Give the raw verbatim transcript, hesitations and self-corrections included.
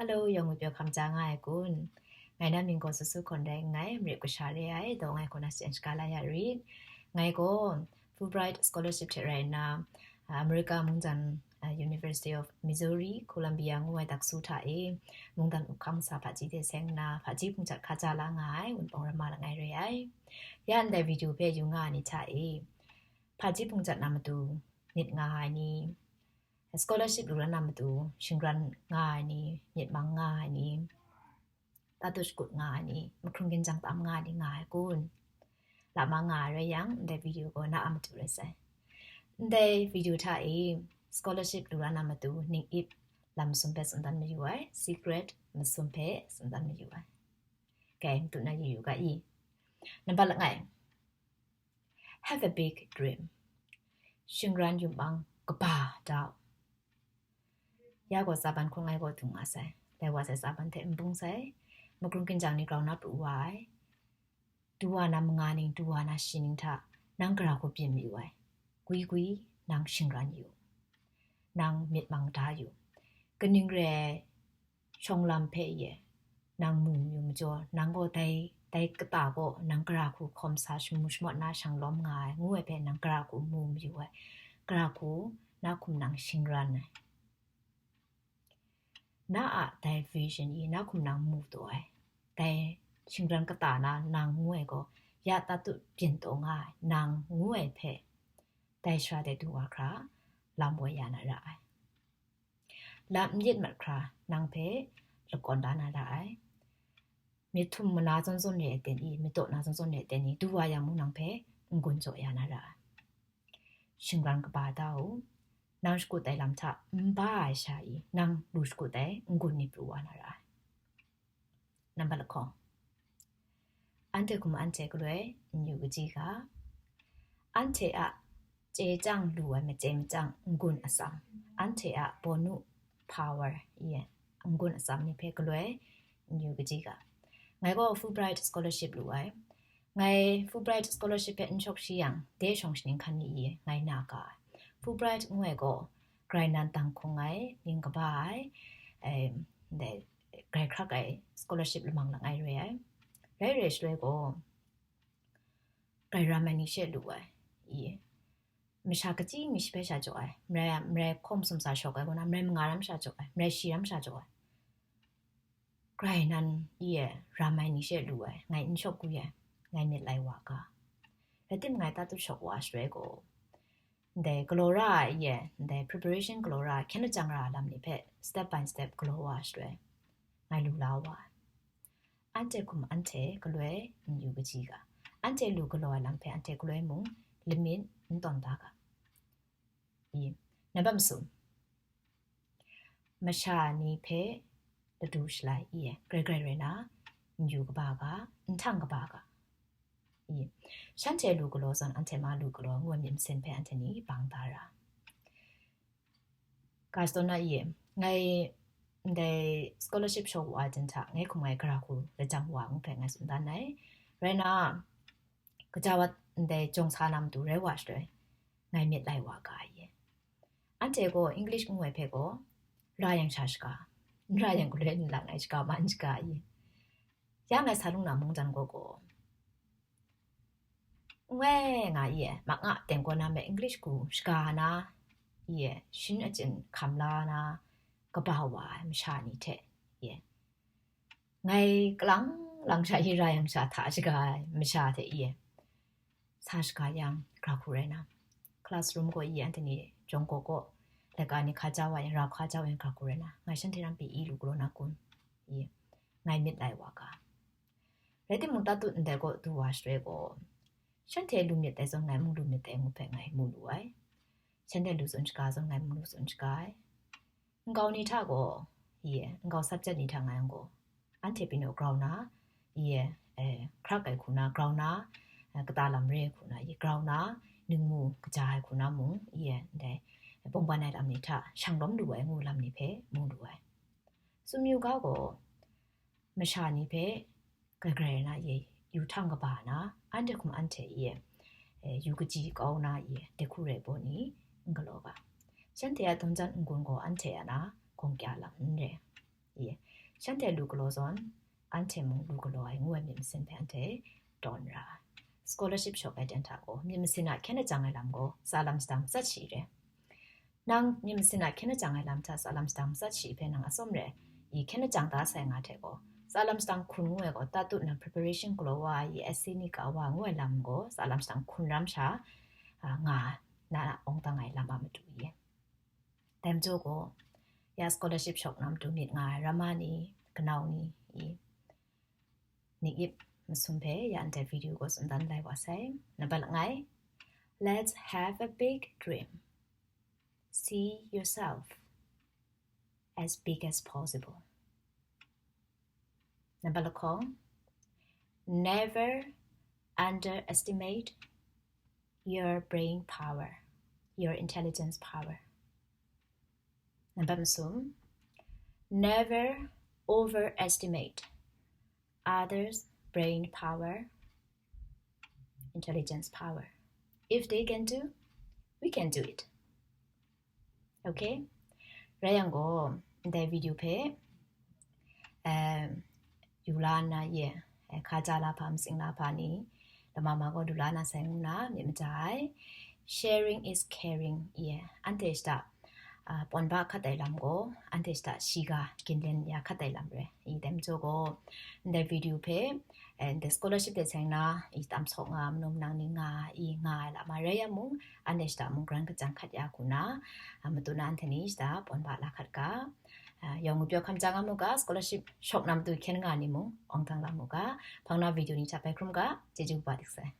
Hello, yawng ngwi pyaw hkam ja nga ai kun. Ngai na mying gaw Susu Hkawn rai nngai, Mare kasha re ai, dawng ai hku na shajan shaga la ya rit. Ngai gaw Fulbright Scholarship hte rai nna, ah, America mungdan, ah, University of Missouri, Columbia ngu ai daksu hta e, mungdan up hkang sa hpaji hte seng nna, hpaji hpung jat hkaja la nga ai, wunpawng ramma langai re ai. Ya ndai video hpe yu nga ai ni hta e, hpaji hpung jat na matu myit nga ai ni, scholarship lu la na matu shingran nga ai ni, myit mang nga ai ni, tatut shakut nga ai ni, mahkrung ginjang tam nga ai ni nga ai kun? Lama nga ai rai yang, ndai video gaw na a matu rai sai. Ndai video hta e, scholarship lu la na matu ning ip lam masum hpe tsun dan mayu ai, secret masum hpe tsun dan mayu ai. Kai, matu na yu yu ga i. Nambat langai, have a big dream. Shingran yum mang kaba da u. Ya gaw tsaban hkung ai gaw dung nga sai. Lai wa sai tsaban hte n bung sai. Makrung ginjang ni grau na pru wa ai. Du wa na manga ning, du wa na shi ning hta nang gara hku byin mayu ai. Gwi gwi nang shingran yu. Nang myit mang da yu. Kaning re ai shawng lam hpe ye nang mu mayu majaw, nang gaw dai, dai kata gaw nang gara hku hkawm sa shamu shamawt na shang lawm nga ai, ngu ai hpe nang gara hku mu mayu ai. Gara hku na hkum nang shingran ai. Na a dai vision i na hkum nang mu taw ai. Dai shingran kata na nang ngu ai gaw, ya tatut byin taw nga ai, nang ngu ai hpe, dai sara de du wa hkra, lam woi ya na ra ai. Lam n yit mat hkra, nang hpe lakawn da na ra ai. Myit htum mana zawn zawn re ai ten i, myit daw na zawn zawn re ai ten i, du wa yang mung nang hpe n-gun jaw ya na ra ai. Shingran kaba da u. Nang shakut ai lam hta n ba ai sha i, nang lu shakut ai n-gun ni pru wa na ra ai. Nambat lahkawng, anhte hkum anhte galoi n yu kaji ga, anhte a chye chyang lu ai machye machyang n-gun atsam, anhte a bawnu power i n-gun atsam ni hpe galoi n yu kaji ga. Ngai gaw Fulbright Scholarship lu ai. Ngai Fulbright Scholarship hpe n shawk shi yang, de shawng shaning hkan ni i ngai na ga ai. Fulbright ngu ai gaw, grai nan dang hkung ai, mying kaba ai, em, ndai, grai hkrak ai scholarship lamang langai re ai. Rai re shaloi gaw, grai ram ai ni she lu ai. I, masha kaji mi shi hpe sha jaw ai, marai, marai hkawm sumsa shawk ai kaw na, marai manga ram sha jaw ai, marai shi ram sha jaw ai. Grai nan i e ram ai ni she lu ai, ngai n shawk gwi ai, ngai myit lai wa ga. Rai timung, ngai tatut shawk wa shaloi gaw, ndai galaw ra ai i e, ndai preparation galaw ra ai, hkyen lajang ra ai lam ni hpe step by step galaw wa shaloi, ngai lu la wa ai. Anhte hkum anhte galoi n yu kaji ga, anhte lu galaw ai lam hpe anhte galoi mung lamit n tawn da ga. I, nambat masum, masha ni hpe ladu shalai i e, grai grai rai na, n yu kaba ga, n htang kaba ga. I, shanhte lu galaw zawn anhte ma lu galaw ngu ai myit masin hpe anhte ni bang da ra. Ka shadawn na i e, ngai ndai scholarship shawk wa ai jan hta, ngai hkum ngai gara hku lajang wa ngu hpe ngai tsun dan ai. Rai na, kaja wa ndai jawng sa na matu rai wa shaloi, ngai myit lai wa ga i. Anhte gaw English ngu ai hpe gaw, ra yang sha shaga, n ra yang galoi n lang ai shaga, man shaga i. Ya ngai sa lung na mungdan gaw gaw, n wai nga i e, mak nga teng gaw na me English hku shaga na i e, shin achyin hkam la na, kaba wa ai masha ni hte i e, ngai kalang lang sha i ra yang sha hta shaga ai masha hte i e, sa shaga yang, gara hku rai na, classroom gaw i e, anhte ni jawng gaw gaw, laika ni hka jau wa yang, rau hka jau wa yang, gara hku rai na, ngai shanhte ram pyi i lu galaw na kun? I, ngai myit lai wa ga. Rai timung, tatut ndai gaw du wa shaloi gaw, shanhte lu myit dai zawn ngai mung lu myit dai ngu hpe ngai mu lu ai. Shanhte lu tsun shaga zawn ngai mung lu tsun shaga ai. Nkau ni hta gaw, i e, nkau subject ni hta nga yang gaw, anhte pyi naw grau na, i e, eh, hkrak ai hku na, grau na, eh, kata lam re ai hku na, i grau na, ningmu kaja ai hku na mung, i e, ndai, bawngban ai lam ni hta shang lawm lu ai ngu lam ni hpe mu lu ai. Tsun yu ga gaw, masha ni hpe grai grai na ye yu htang kaba na, anhte hkum anhte ye, eh, yu kaji kau na ye, de hku rai baw ni n galaw ga. Shanhte a dawn jan n-gun gaw anhte a na gawng kya lam n re. Ye, Shanhte lu galaw zawn, anhte mung lu galaw ai ngu ai myit masin hpe anhte tawn ra ai. Scholarship shawk ai ten hta gaw, myit masin a hkyen ajang ai lam gaw tsa lam shadang matsat shi re. Nang myit masin a hkyen ajang ai lam hta tsa lam shadang matsat shi hpe nang atsawm re i hkyen ajang da sai nga hte gaw, tsa lam shadang hkun ngu ai gaw, tatut na preparation galaw wa ai i essay ni ka wa ngu ai lam gaw, tsa lam shadang hkun ram sha, a, nga na awng dang ai lam a matu i. Dai majaw gaw, ya scholarship shawk na matu myit nga ai ramma ni, kanau ni i, nik ip masum hpe ya ndai video gaw tsun dan lai wa sai. Nambat langai, let's have a big dream. See yourself as big as possible. Nambat lahkawng, never underestimate your brain power, your intelligence power. Nambat masum, never overestimate others' brain power, intelligence power. If they can do, we can do it. Okay? Rai yang gaw, ndai video hpe, um, yu la nna ye, eh, hka ja la hpa, matsing la hpa ni, lama ma gaw lu la na sai ngu na myit maja ai. Sharing is caring ye, anhte shata, ah, pawn ba hkat ai lam gaw, anhte shata shiga ginlen ya hkat ai lam re. I dai majaw gaw, ndai video hpe, eh, ndai scholarship de seng na, i tam sawk nga, manu manang ni nga, i nga ai lam a rai yang mung, anhte shata mung gran kajang hkat ya hku na, ah, matu na anhte ni shata pawn ba la hkat ga, ah, yawng ngwi pyaw hkam ja nga mu ga, scholarship shawk na matu hkyen nga ni mung awng dang la mu ga, hpang na video ni hta bai hkrum ga, chyeju kaba dik sai.